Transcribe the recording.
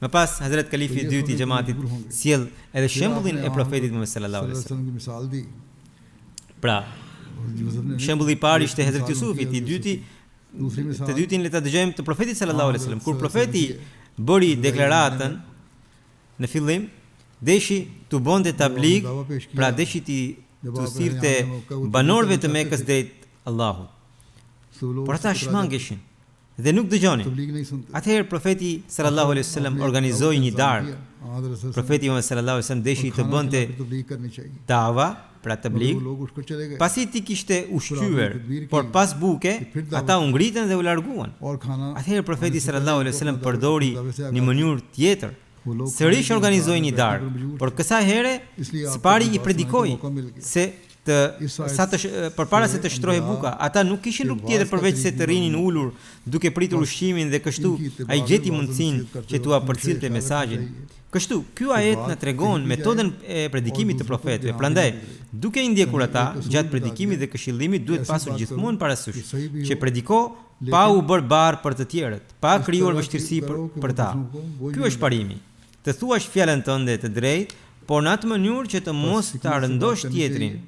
Më pas Hazret Kalifi i dytë i xhamatit sjell edhe shembullin e Profetit Muhammed sallallahu alaihi wasallam. Pra, shembulli i parë ishte Hazret Jusufit, i dyti të dytin le ta dëgjojmë të Profetit sallallahu alaihi wasallam. Kur Profeti bëri deklaratën në fillim, deshi t'u bënte tablig, pra deshi t'i t'u thirrte banorëve të Mekës drejt Allahut. Por ata shmangeshin. Dhe nuk dëgjonin. Atëherë Profeti sallallahu alejhi wasallam organizoi një darkë. Profeti Muhammed sallallahu alejhi wasallam deshi të bënte dava, pra tablig, pasi t'i kishte ushqyer, por pas buke, ata u ngritën dhe u larguan. Atëherë Profeti sallallahu alejhi wasallam përdori një mënyrë tjetër. Sërish organizoi një darkë, por kësaj here së pari i predikoi se të sa të përpara se të shtrohej buka, ata nuk kishin rrugë tjetër përveç se të rrinin ulur duke pritur ushqimin dhe kështu ai gjeti mundësinë që t'ua përcillte mesazhin. Kështu, ky ajet na tregon metodën e predikimit të profetëve. Prandaj, duke i ndjekur ata gjatë predikimit dhe këshillimit duhet pasur gjithmonë parasysh që prediko pa u bërë barrë për të tjerët, pa krijuar vështirësi për, për ta. Ky është parimi. Të thuash fjalën tënde të drejtë, por në atë mënyrë që të mos ta rëndosh tjetrin.